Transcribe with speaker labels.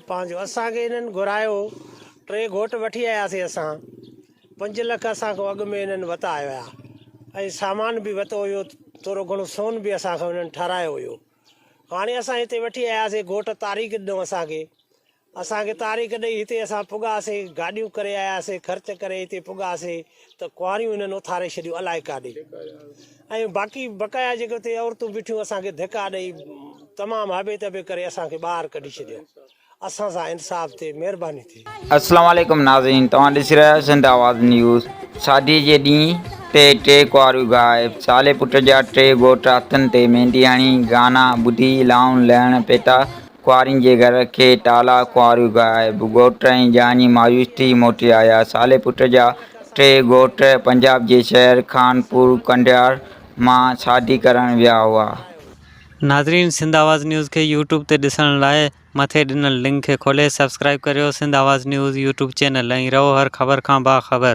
Speaker 1: پنهنجو اسان کي انهن گهرايو ٽي گهوٽ وٺي آياسي اسان پنج لک اسان کان اڳ ۾ انهن وتا هيا ۽ سامان به وتو هيو ٿورو گهڻو سون به اسان کان انهن ٺهرايو هيو هاڻي اسان هتي وٺي آياسي گهوٽ تاريخ ڏنو اسان کي اسان کي تاريخ ڏئي هتي اسان پڳاسي گاڏيون ڪري آياسي خرچ ڪري هتي پڳاسي ته ڪنواريون هنن اٿاري ڇڏيون الائي ڪاڏي ۽ باقي بقايا جيڪي اتي عورتون بيٺيون اسان کي ڌڪا ڏئي تمام هٻي تٻي ڪري اسان کي ٻاهر ڪڍي ڇڏيو اسان سان انصاف ٿئي مهرباني ٿئي.
Speaker 2: السلام عليڪم ناظرين توهان ڏسي رهيا آهيو سنڌ آواز نيوز شادي جي ڏينهن تي ٽي ڪنواريون غائب سالي پٽ جا ٽي گهوٽ هٿن تي ميندي هڻي گانا ٻڌي لائون لهڻ پيتا ڪنوارين جي گهر کي تالا، ڪنواريون غائب، گهوٽ ۽ ڄاڃي مايوس ٿي موٽي آيا. صالح پٽ جا ٽي گهوٽ پنجاب جي شهر خانپور ڪنڊيار مان شادي ڪرڻ ويا هئا.
Speaker 3: ناظرين سنڌ آواز نيوز کي يوٽيوب تي ڏسڻ لاء مٿي ڏنل لنڪ کي کولي سبسڪرائيب ڪريو Sindh Awaz news YouTube channel ۽ رهو هر خبر کان باخبر.